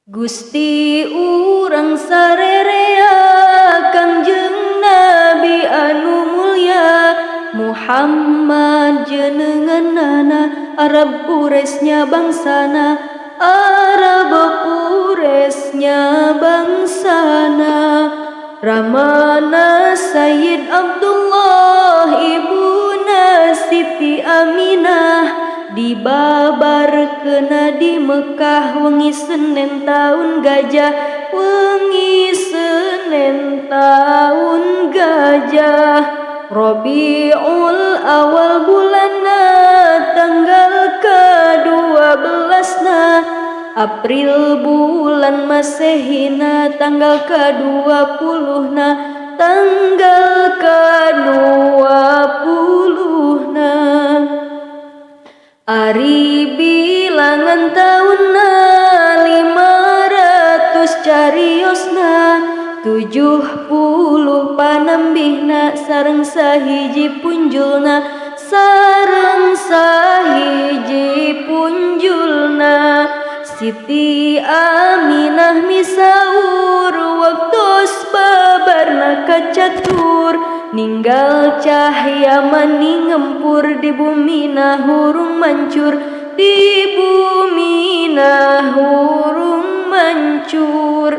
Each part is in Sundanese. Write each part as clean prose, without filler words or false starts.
Gusti urang sarerea Kangjeng Nabi anu mulya Muhammad jenenganana Arab Quraisy bangsana Arab Quraisy bangsana Ramana Sayyid Abdullah ibuna Siti Aminah dibabarkeuna di Mekah wengi Senin taun gajah wengi Senin taun gajah Rabiul awal bulanna tanggal ke-12na April bulan Masehina tanggal ke-20na tanggal ke-20na Ari bilangan taunna 500 cariosna 70 panambihna sareng sahiji punjulna sareng sahiji punjulna Siti Aminah misaur waktos babarna kacatur ninggal cahya mani ngempur di bumina hurung mancur di bumina hurung mancur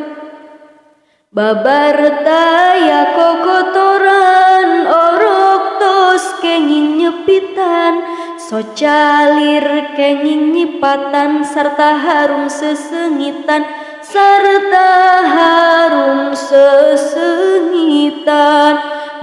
babar taya kokotoran orok tos kenging nyepitan socalir kenging nyipatan sarta harum sesengitan sarta harum sesengitan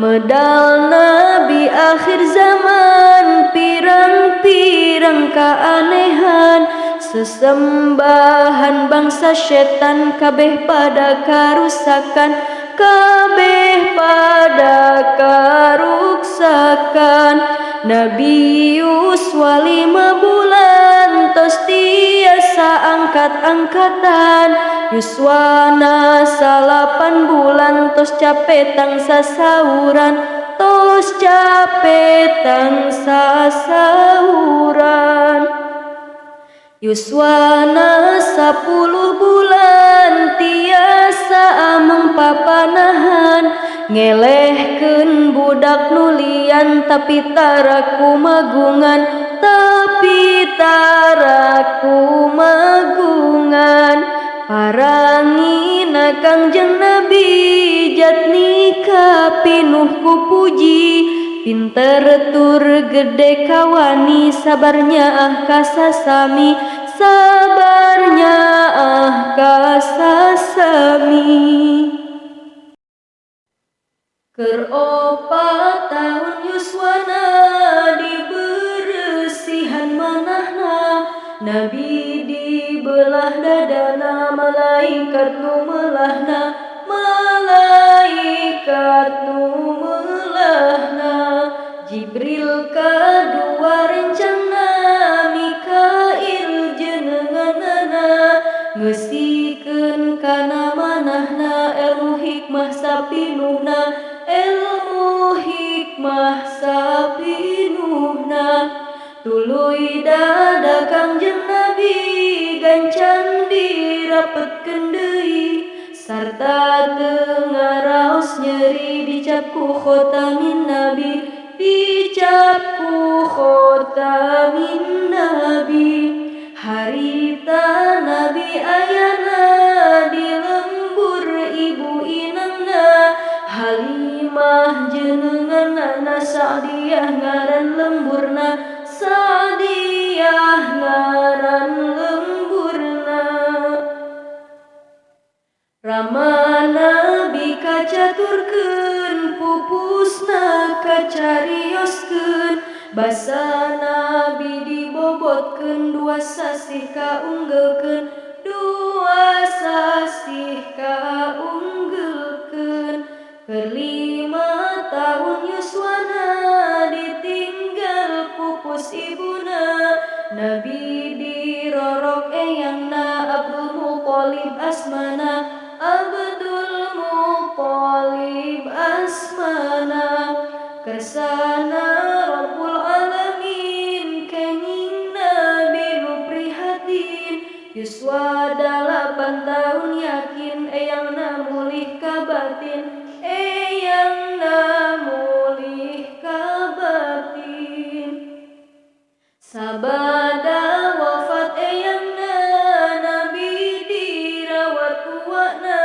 medal nabi akhir zaman pirang-pirang keanehan sesembahan bangsa setan kabeh pada karusakan kabeh pada karuksakan Nabi Yuswa 5 bulan tos tiasa angkat-angkatan Yuswana 8 bulan tos capetang sasauran tos capetang sasauran Yuswana 10 bulan tiasa ameng papanahan ngelehkeun budak nulian tapi tara kumagungan tapi tara kumagungan parangina Kangjeng Nabi jatnika pinuh ku puji pinter tur gede kawani sabarnya ah kasasami sabarnya ah kasasami Keur 4 tahun Yuswana diberesihan manahna Nabi dibelah dadana malaikat nu melahna malaikat nu melahna Jibril kadua rencana Mikail jenenganana ngeusikeun kana manahna ilmu hikmah sapinuhna ilmu hikmah sapinuhna tuluy dada Kangjeng Nabi gancang dirapetkeun deui sarta teu ngaraos nyeri dicap ku khotamin nabi dicap ku khotamin nabi harita nabi ayana di lembur ibu inangna Halimah jenenganana Sa'diyah ngaran lemburna Sa'diyah ngaran lemburna Rama Nabi kacaturkeun pupusna kacarioskeun basa Nabi dibobotkeun 2 sasih kaunggelkeun 2 sasih kaunggelkeun Keur 5 tahun Yuswana ditinggal pupus ibuna Nabi dirorok eyangna Abdul Muthalib asmana Abdul Muthalib asmana Kersana Rabbul Alamin kenging Nabi nu prihatin Yuswana Yuswa 8 tahun yakin eyangna mulih ka batin, eyangna mulih ka batin. Sabada wafat eyangna Nabi dirawat kuwana,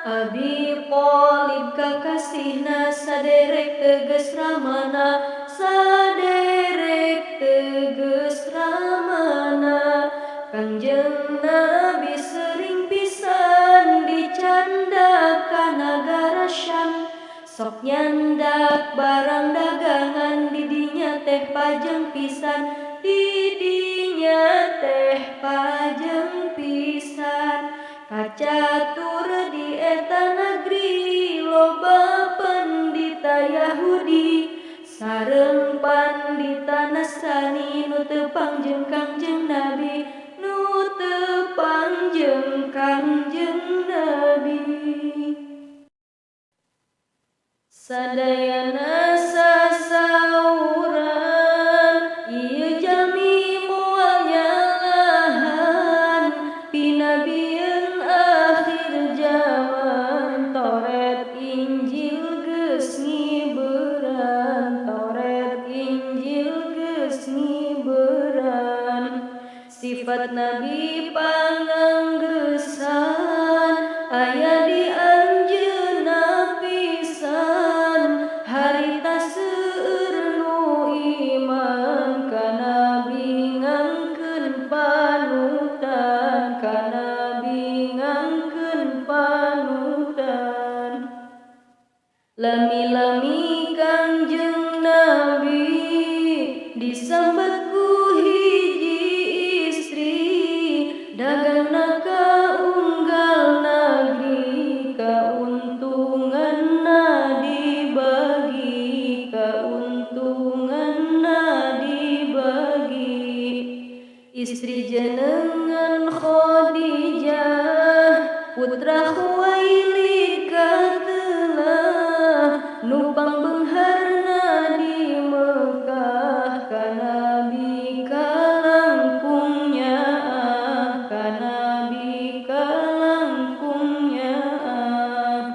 Abi Thalib kakasihna saderek teges ramana, saderek teges ramana. Kangjeng Nabi sering pisan dicanda ka nagara Syam, sok nyandak barang dagangan didinya teh pajeng pisan, didinya teh pajeng pisan. Kacatur di eta negeri loba pendita Yahudi, sareng pandita Nasrani nu teu pangjeng Kangjeng Nabi, nu teu pangjeng Kangjeng Nabi. Sadayana sasauran ieu jalmi moal nyalahan, pinabieun akhir zaman Taurat Injil geus ngiberan, Taurat Injil geus ngiberan. Sifat Nabi panganggesan aya di anjeunna pisan, harita seueur nu iman ka Nabi ngangkeun panutan, ka Nabi ngangkeun panutan. Lami-lami Kangjeng Nabi disambat ku hiji istri, dagangna ka unggal nagri, kauntunganna dibagi, kauntunganna dibagi. Istri jenengan Khadijah, putra Khuwailid katelah, nupang beungharna di Mekah, ka Nabi kalangkung nyaah, ka Nabi kalangkung nyaah.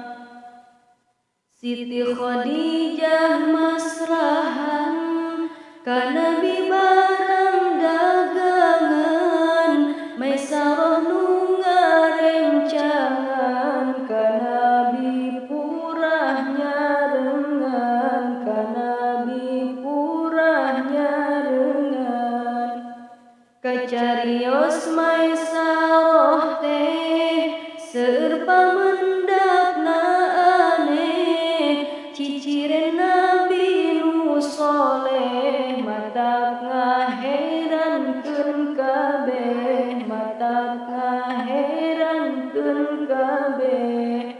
Siti Khadijah masrahan ka Nabi barang dagangan, Maisarah nu ngarencangan ka Nabi purah nyarengan, ka Nabi purah nyarengan. Kacarios Maisarah teh seueur pamendakna aneh, ciciren Nabi nu soleh, matak ngaherankeun kabeh, matak ngaherankeun kabeh.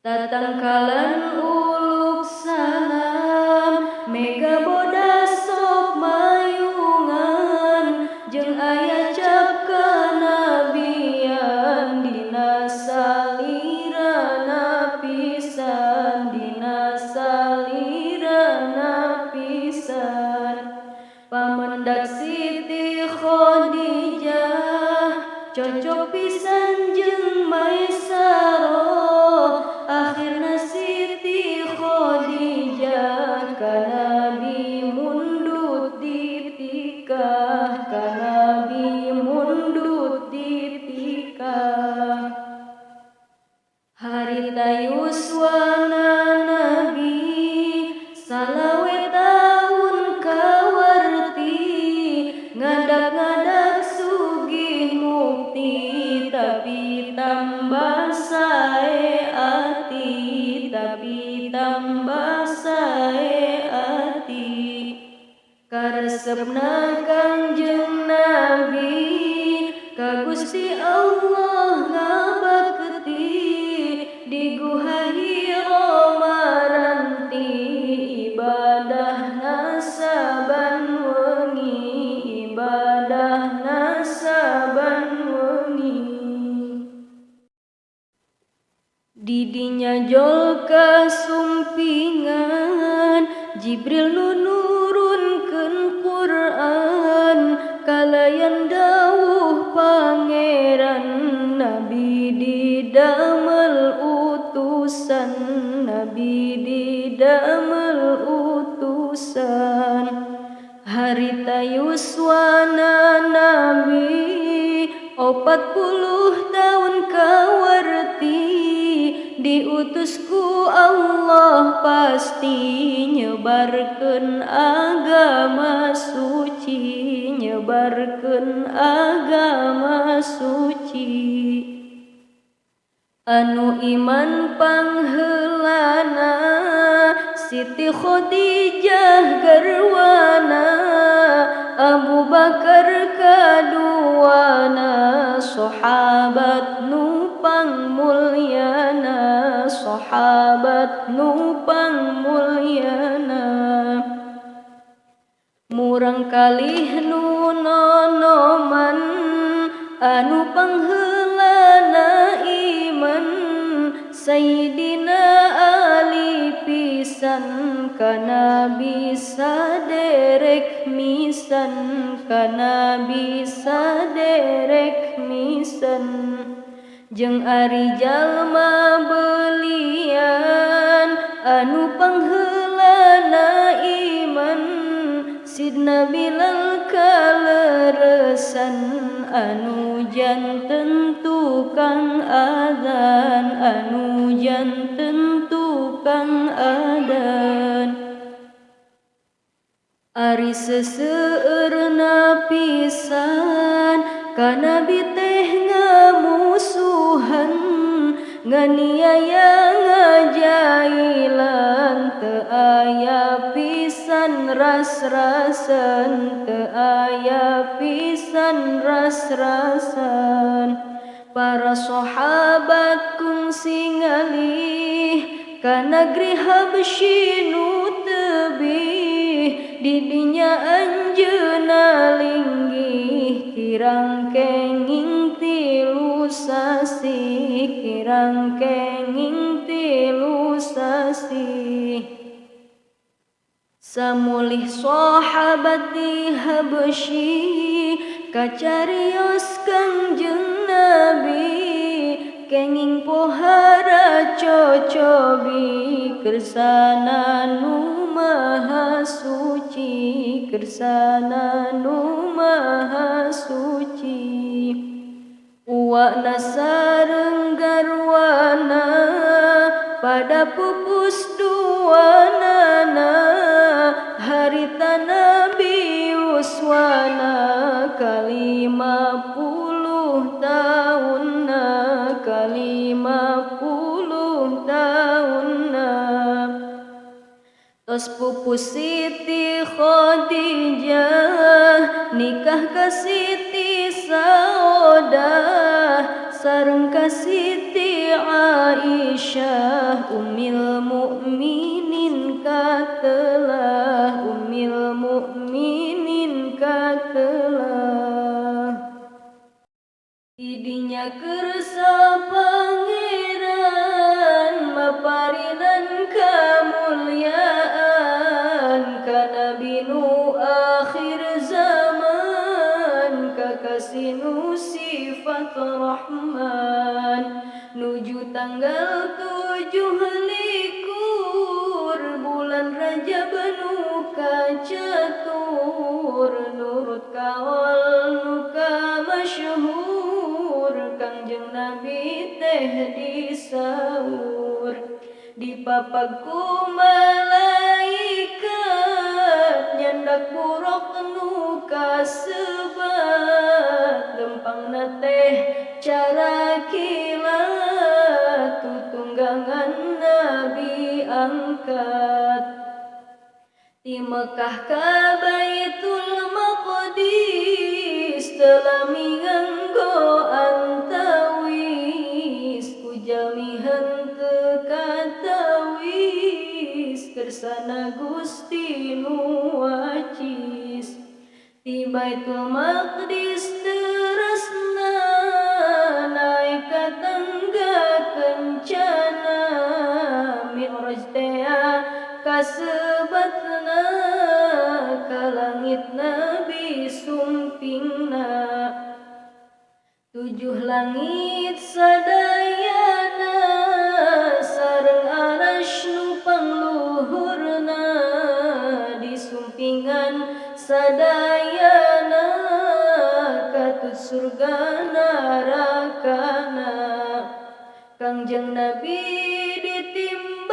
Tatangkalan uluk salam mega bodas sok mayungan, jeung aya cap kanabian dina salirana pisan, dina salirana pisan. Pamendak Siti Khadijah cocok pisan jeung Maisarah, akhirna Siti Khadijah ka Nabi mundut ditikah, ka Nabi mundut ditikah. Harita yuswana Nabi salawe taun kawarti, ngadak-ngadak sugih mukti, tapi tambah sae ati, tapi tambah sae ati. Karesepna Kangjeng Nabi ka Gusti Allah ngabakti, di guha Hira maranti, ibadahna saban wengi, ibadahna saban wengi. Didinya jol kasumpingan Jibril nu nurunkeun Quran, kalayan dawuh pang didamel utusan, Nabi didamel utusan. Harita yuswana Nabi 40 tahun kawarti, diutus ku Allah pasti nyebarkeun agama suci, nyebarkeun agama suci. Anu iman pangheulana Siti Khadijah garwana, Abu Bakar kaduana, sahabat nu pangmulyana, sahabat nu pangmulyana. Murang kalih nu nonoman anu pangheulana iman, Sayyidina Ali pisan kana bisa derek misan, kana bisa derek misan. Jeung ari jalma belian anu pangheulana iman, Sidna Bilal kaleresan anu janten tukang adzan, anu janten tukang adzan. Ari seseueurna pisan ka Nabi teh ngamusuhan, nganiaya ngajailan, teu aya pisan ras-rasan, teu aya pisan ras-rasan. Para sahabat kungsi ngalih ka negeri Habsyi nu tebih, di dinya anjeunna linggih kirang kenging 3 sasih, kirang kenging 3 sasih. Samulih sahabat di Habsyi kacarios Kangjeng Nabi, kenging pohara cocobi kersana nu maha suci, kersana nu maha suci. Uwakna sareng garwana pada pupus duanana, harita Nabi yuswana ka-50 taunna, ka-50 taunna. Tos pupus Siti Khadijah nikah ka Siti Saudah, sareng ka Siti Aisyah ummil mukminin katelah, ummil mukminin katelah. Didinya kersa pangeran maparinan kamulyaan, ka Nabi nu akhir zaman, kakasih nu sifat Rahman. Nuju tanggal 27 bulan Rajab nu kacatur, nurut kaol nu kamasyhur, Kangjeng Nabi teh disaur. Dipapag ku malaikat nyandak buruk nu kasebat, lempangna teh cara kilat, tutunggangan Nabi angkat. Di Mekah ka Baitul Maqdis telami nganggo antawis, ku jalmi henteu katawis kersana Gusti nu wacis. Di Baitul Maqdis terasna naik ka tangga kencana, Mi'raj tea kasebatna ka langit Nabi sumpingna. 7 langit sadayana Surga narakana. Kangjeng Nabi ditimbalan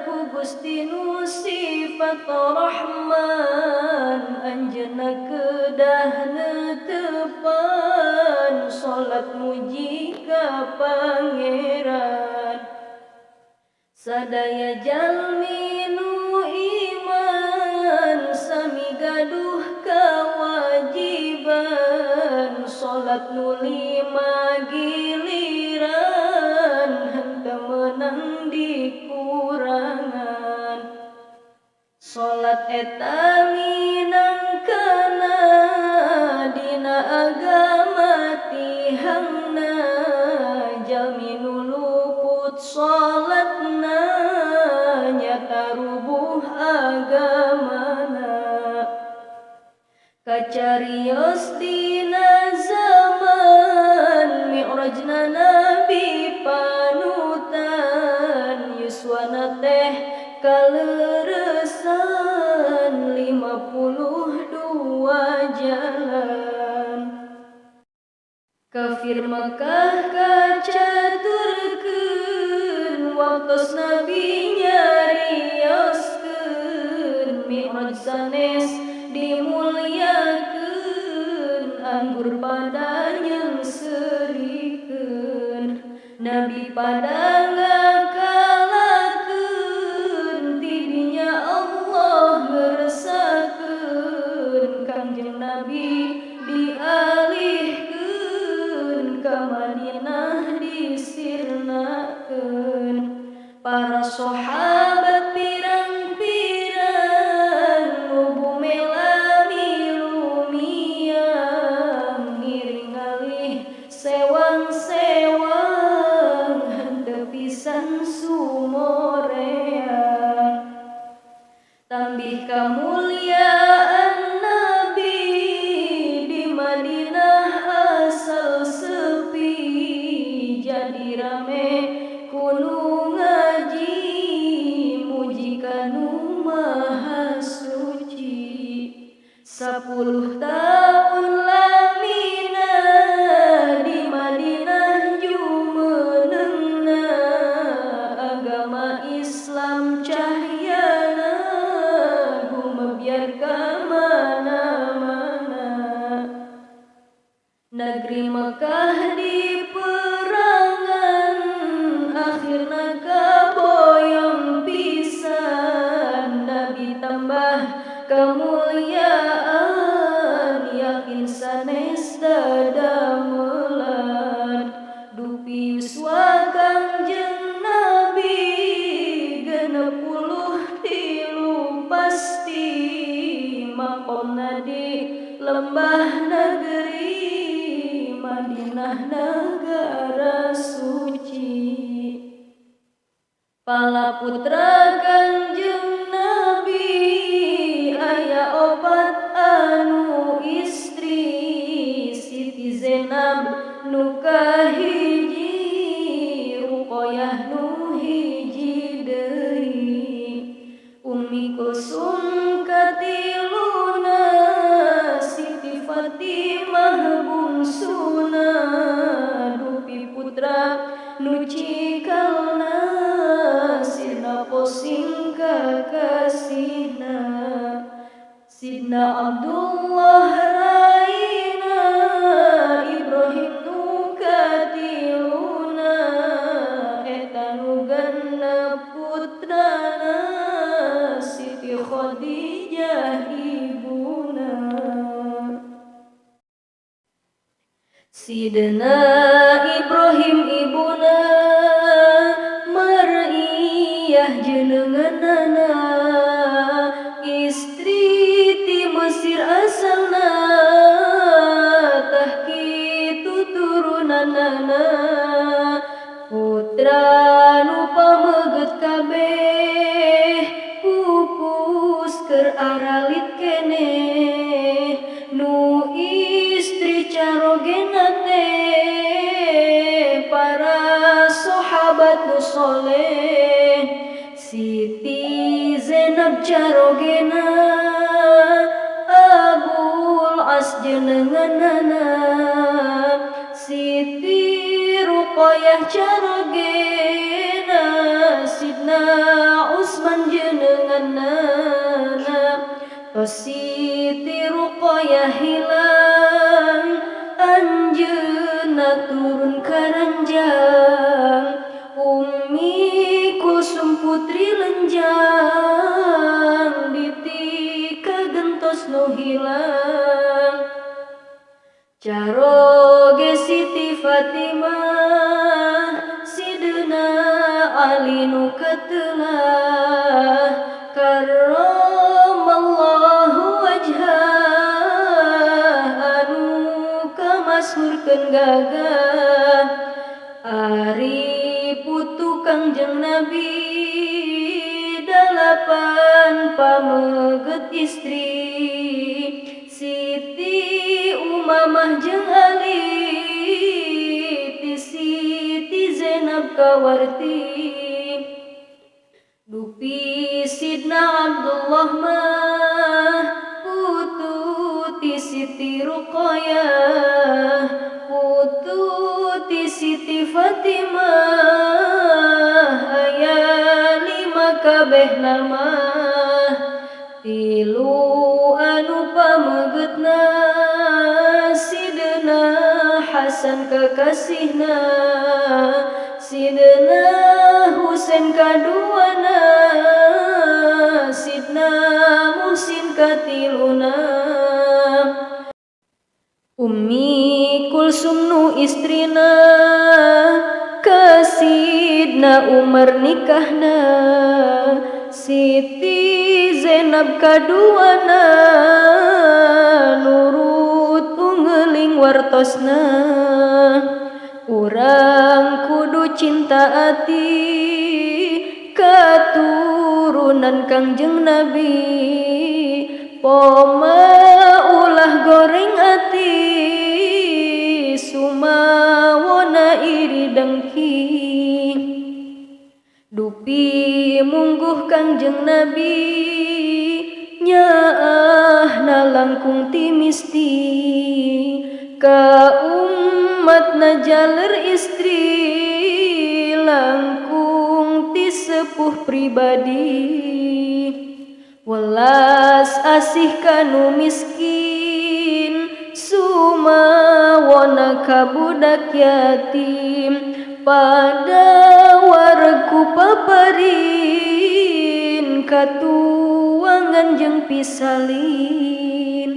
ku Gusti nu sifat Rahman, anjeunna kedah netepan salat muji ka Pangeran. Sadaya jalmi nu iman sami gaduh kewajiban salat nu lima giliran henteu meunang dikurangan. Salat eta minangkana dina agama tihangna, jalmi nu luput salatna nyata rubuh agamana. Kacarios dina zaman mi'rajna Nabi panutan, yuswana teh kaleresan 52 jalan. Kafir Mekah kacaturkeun waktos Nabi nyarioskeun, mi'raj sanes dimuliakeun anggur pada nyengserikeun. Nabi pada ngakalakeun tidinya Allah ngeresakeun, Kangjeng Nabi dialihkeun ka Madinah disirnakeun. Para sahabat pirang-pirang nu melami lumiang, ngiring ngalih sewang-sewang henteu pisan sumoreang. Tambih kamuliaan Nabi di Madinah asal sepi, jadi rame kunu ngaji muji kanu maha suci. 10 tahun lamina di Madinah jumenengna, agama Islam cahyana gumebyar ka mana-mana. Negeri Mekah diperangan akhirna kaboyong pisan, Nabi tambah kemuliaan yakin sanes dadamelan. Dupi yuswa Kangjeng Nabi 63 pasti, makomna di lembah negeri Madinah negara suci. Pala putra Kangjeng Nabi aya 4 anu istri, Siti Zainab nu kahiji, Ruqayyah nu hiji deui, Ummi Kulsum katiluna, Siti Fatimah bungsuna, dupi putra nu cikalna, sirna posing kakasihna, Sidna Abdullah raina, Ibrahim nu katiluna, eta nu genep putrana, Siti Khadijah ibuna. Sidna Ibrahim ibuna, Mariyah jenenganana, istri ti Mesir asalna, tah kitu turunanana. Putra nu pameget kabeh pupus keur aralit keneh, nu istri carogena teh para sahabat nu soleh. Siti Zainab carogena, Abul As jenenganana Siti Ruqayyah carogena Sidna Utsman jenenganana. Tos Siti Ruqayyah hilang anjeunna turun karanjang Ummi Kulsum putri lenjang ditika gentos nu hilang. Caroge Siti Fatimah Sidna Ali nu katelah karramallahu wajhah anu kamashurkeun gagah. Ari putu Kangjeng Nabi 8 pameget istri Siti Umamah jeung Ali ti Siti Zainab kawarti. Dupi Sidna Abdullah mah putu ti Siti Ruqayyah putu ti Siti Fatimah aya 5 kabeh nama. 3 anu pamegetna Sidna Hasan kekasihna Sidna Husain kaduana Sidna Muhsin katiluna. Ummi Kulsum nu istrina ka Sidna Umar nikahna Siti Zainab kaduana nurut ungeling wartosna. Urang kudu cinta ati katurunan Kangjeng Nabi poma ulah goreng ati sumawona iri dengki. Dupi mungguh Kangjeng Nabi nyaahna langkung ti misti ka umatna jaler istri langkung ti sepuh pribadi. Welas asih kanu miskin sumawona ka budak yatim pada warku paparin katuangan jeung pisalin.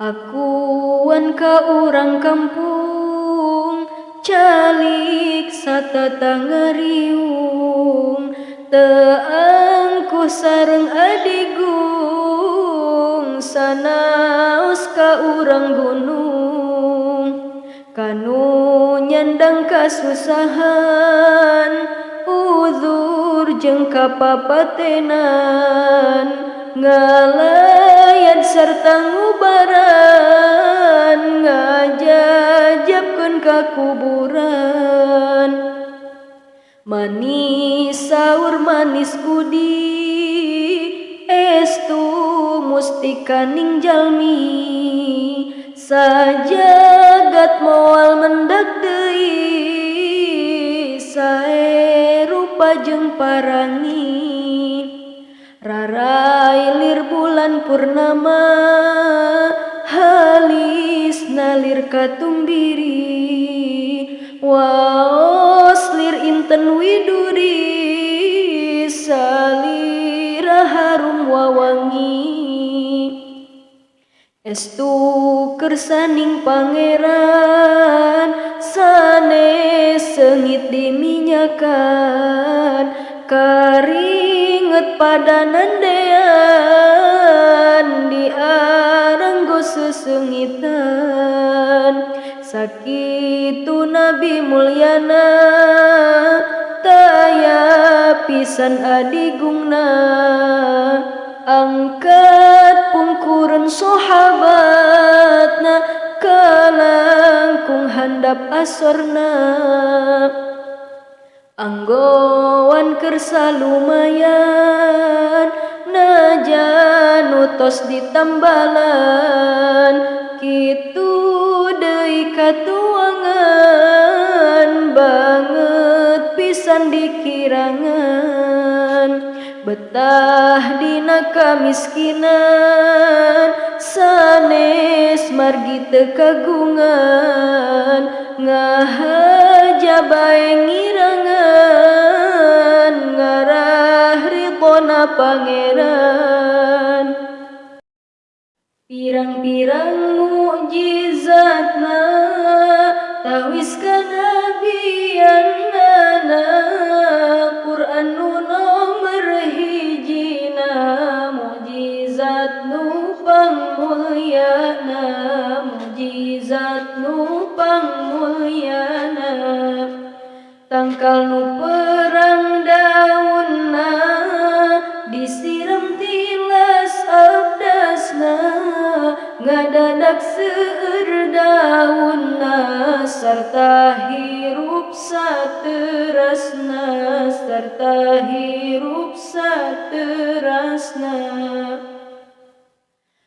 Akuan ka urang kampung calik satatangga riung teu angkuh sareng adigung sanaos ka urang gunung. Kanu nyandang kasusahan uzur jeung kapapatenan ngalayat sarta ngubaran ngajajabkeun ka kuburan. Manis saur manis budi estu mustikaning jalmi sajagat moal mendak deui sae rupa jeung parangi. Rarailir bulan purnama halis nalir katumbiri waos lir inten widuri salira harum wawangi. Estu kersaning pangeran sanes seungit diminyakan karinget pada nandean diarenggo seseungitan. Sakitu Nabi mulyana taya pisan adigungna angkat pungkuran sahabatna kalangkung handap asorna. Anggoan kersa lumayan najan nu tos ditambalan kitu deui katuangan banget pisan dikirangan betah dina kamiskinan sanes margi teu kagungan ngahaja bae ngirangan ngarah ridhona pangeran. Pirang-pirang mukjizatna tawis kanabiannana Quran nu nomor hijina mukjizat nu pangmulyana mukjizat nu pangmulyana tangkal nu perang daunna disiram tilas abdasna ngadadak seueur daunna sarta hirup saterasna sarta hirup saterasna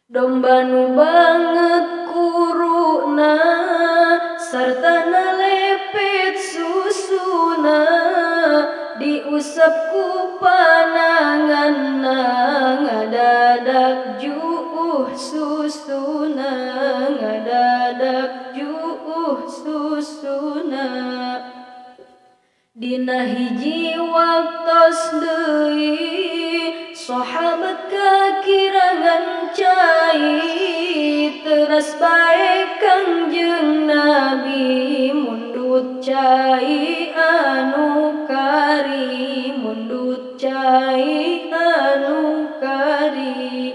domba nu banget kuruna sarta nalepet susuna diusap ku pananganna ngadadak juuh susuna ngadadak juuh susuna. Dina hiji waktos deui sahabat kakirangan cai teras bae Kangjeng Nabi mundut cai anu kari mundut cai anu kari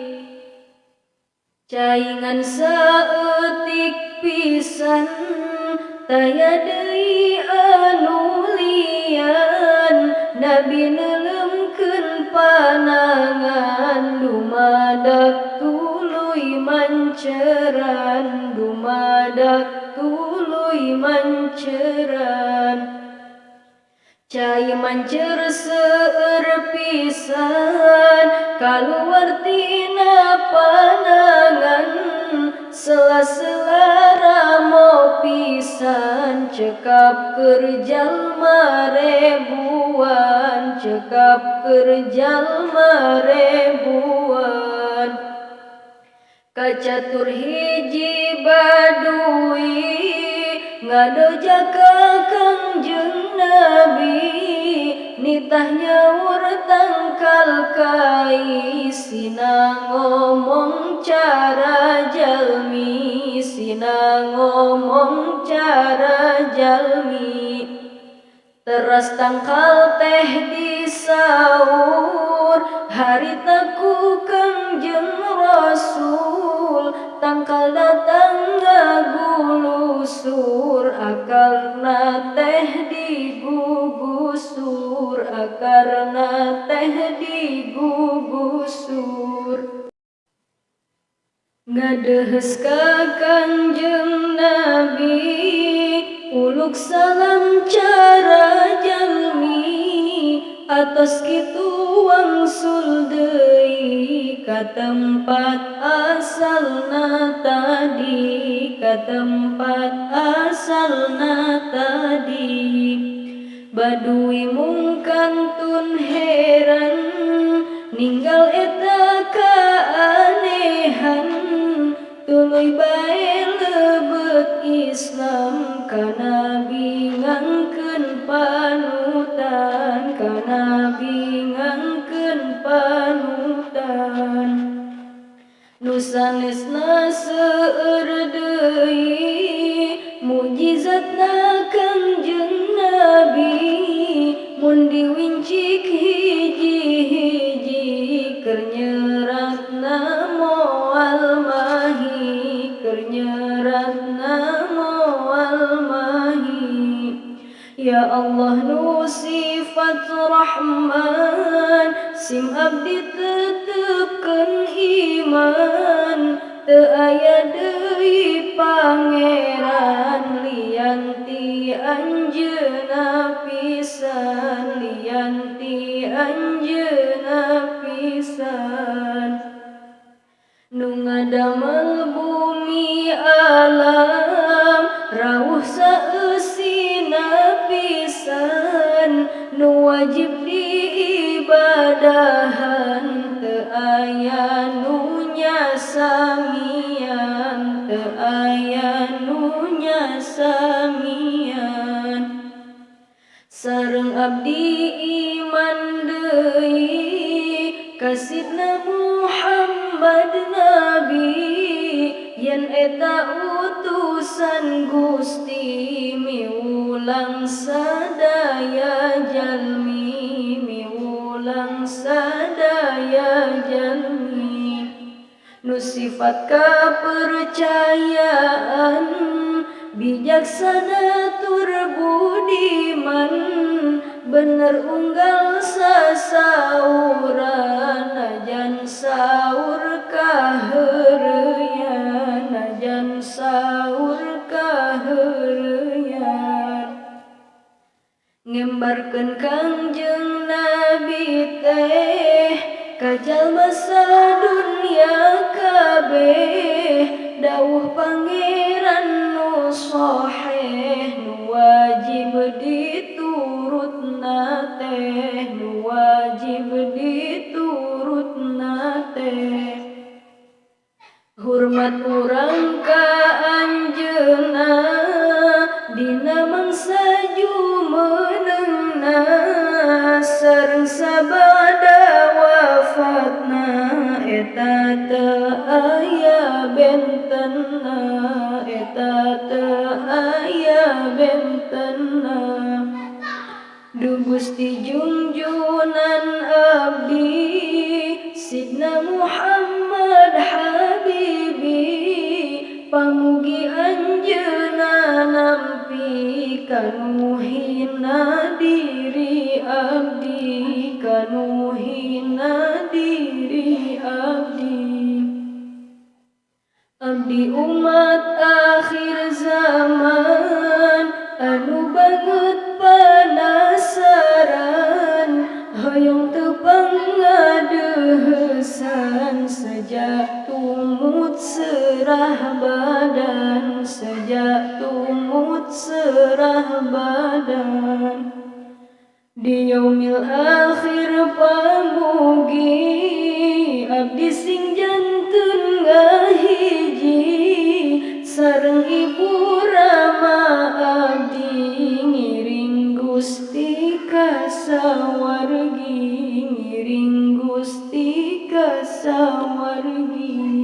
cai ngan saeutik pisan taya deui anu lian Nabi neuleumkeun panangan dumadak tuluy manceran dumadak tuluy manceran cai mancer seueur pisan kaluar tina panangan sela-sela ramo pisan cekap keur jalma ribuan cekap keur jalma ribuan kacatur hiji badui ngadoja ka Kangjeng Nabi nitah nyaur tangkal kai sina ngomong cara jalmi sina ngomong cara jalmi teras tangkal teh disaur harita ku Kangjeng Rasul tangkal datang ngagulusur akarna teh digugusur akarna teh digugusur ngadeheus ka Kangjeng Nabi uluk salam cara jalmi atos kitu wangsul deui ka tempat asalna tadi ka tempat asalna tadi badui mung kantun heran ninggal eta kaanehan tuluy bae lebet Islam ka Nabi ngangkeun panutan ka Nabi ngangkeun panutan nu sanesna seueur deui mukjizatna Kangjeng Nabi mun diwincik hiji-hiji keur nyeratna moal mahi keur nyeratna moal mahi. Ya Allah nu sifat Rahman sim abdi tetepkeun iman teu aya deui pangeran lian ti anjeunna pisan lian ti anjeunna pisan. sasamian. Sareng abdi iman deui ka Sidna Muhammad Nabi, yen eta utusan Gusti miwulang sadaya jalmi, miwulang sadaya jalmi. Nu sifat kapercayaan, bijaksana tur budiman, bener unggal sasauran, najan saur kaheureyan, najan saur kaheureyan. Ngembarkeun Kangjeng Nabi teh ka jalma sadunya kabeh, dawuh Pangeran nu sahih, nu wajib diturutna teh, nu wajib diturutna teh. Hormat urang ka anjeunna dina mangsa jumenengna, sareng sabada wafatna eta teu aya bentenna, eta teu aya bentenna. Duh Gusti junjunan abdi Sidna Muhammad Habibi, pamugi anjeunna nampi kanu hina diri abdi, kanu hina diri abdi. Abdi umat akhir zaman anu banget panasaran, hoyong teu pangadehesan sejak tumut serah badan, sejak tumut serah badan. Di yaumil akhir pamugi abdi sing janten ngahiji, sareng ibu rama abdi ngiring Gusti ka sawargi, ngiring Gusti ka sawargi.